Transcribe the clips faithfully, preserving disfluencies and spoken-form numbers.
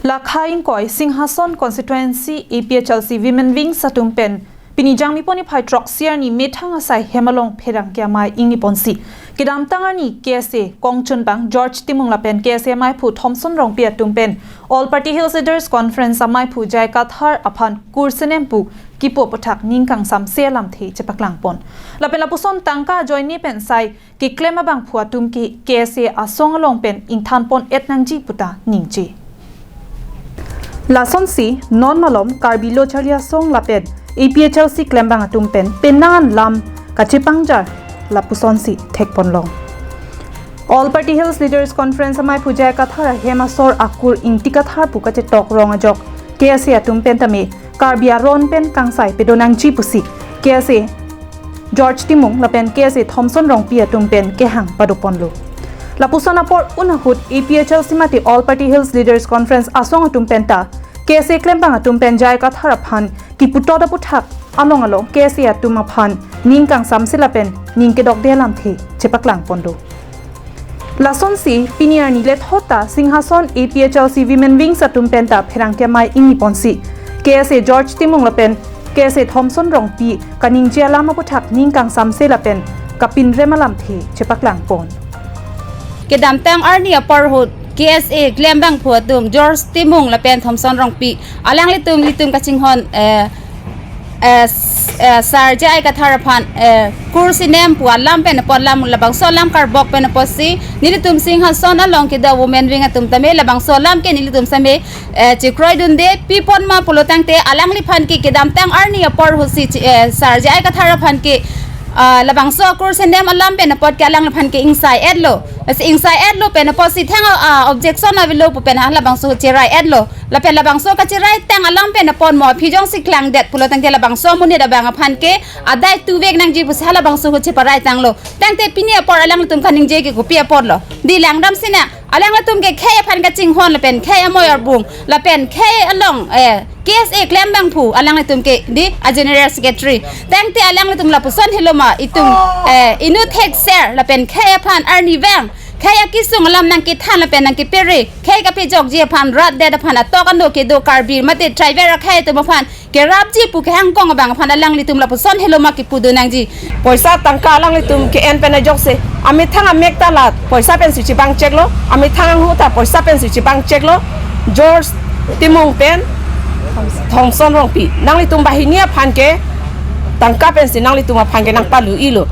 Lakha ingkoi Singhason Constituency A P H L C Women Wings atum pen pini Jangmipo niphai throksi arni methang asai hem along pherangke amei ingniponsi kedamtang arni K S A kongchunbang George Timung lapen K S A ameiphu Thomson Rongpi atum pen All Party Hills Leaders Conference ameiphu J I Kathar aphan kursenem pu kipu aputhak ning kangsamse alamthe chepaklangpon. Lapen lapuson tangka ajoine pen sai keklem abangphu atum ke K S A asong along pen ingthanpon-et nangji puta ningje. Lasonsi non malom Karbi Lo Charli Asong lapen A P H L C klembang atum pen penang an lam kachepangjar lapusonsi thekponlong. All Party Hills Leaders Conference ameiphu J I Kathar ahem asor akur Ingti Kathar pu kachetok rong ajok K S A atum pen tame Karbi aron pen kangsai pedo nangji pusi K S A George Timung lapen K S A Thomson Rongpi atum pen kehang padoponlo. Lapuson apor un ahut A P H L C mate All Party Hills Leaders Conference asong atum penta K S A klembang atum pen J I Kathar aphan kiputot aputhak along along K S A atum aphan ning kangsamse lapen ning kedokde alamthe chepaklangponlo. Lasonsi pini arni lethot ta Singhason A P H L C Women Wings atum penta pherangke amei ingniponsi K S A George Timung lapen K S A Thomson Rongpi kaningje alam aputhak ning kangsamse lapen kapinrem alamthe chepaklangpon. Kedamtang arni apor ahut K S A klembangphu atum George Timung lapen Thomson Rongpi alanglitum ilitum kachinghon, eh, eh, s-, eh, Sar J I Kathar aphan, eh, kursenem pu alam pen apot lam labangso alam karbok pen apotsi nelitum Singhason along kedo Women Wing atum tame labangso alam ke nelitum same, eh, chekroidunde pipon ma pulo tangte alangliphan ke kedamtang arni apor ahutsi chi-, eh, Sar J I Kathar aphan ke, ah, labangso kursenem alam pen apot ke alangliphan ke ingsai-etlo. Lasi ingsai-etlo pen apotsi thang, ah, objection avelo pu pen halabangso ahut cherai-etlo. Lapen labangso kacherai tang alam pen apot mo aphi jongsi klangdet pulo tangte labangso amonit abang aphan ke adai tuvek nangji pusi halabangso ahut cheparai tanglo. Tangte pini apor alanglitum kaningje ke kopi aporlo? Dei langdamsinang, alanglitum ke khei aphan kachinghon lapen khei amoi arbung lapen khei along, eh, K S A klembangphu alanglitum ke dei a General Secretary. Tangte alanglitum lapuson helo ma itum, eh, inut thekser lapen khei aphan arnivang khei akesung alam nangkethan lapen nangkepere, khei kapejokji aphan rat det aphan atok ano kedo Karbi mate tribal akhei atum aphan kerapji pu kehangkong abang aphan alanglitum lapuson helo ma kipudun nangji. Poisa tangka alanglitum ke-en pen ajokse amethang amek ta la poisa pensi chebang cheklo, amethang anghu ta poisa pensi chebang cheklo. George Timung pen Thomson Rongpi, nanglitum banghini aphan ke tangka pensi nanglitum aphan ke nangpalu-ilo.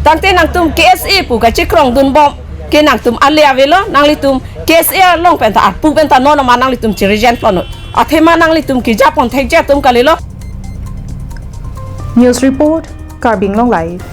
Tangte nangtum K S A pu kachekrongdunbom ke nangtum ale avelo, nanglitum K S A along penta arpu penta non ma nanglitum chirijen plono. Athema nanglitum kejapon thekje atum kalilo. News report, Karbi Anglong Live.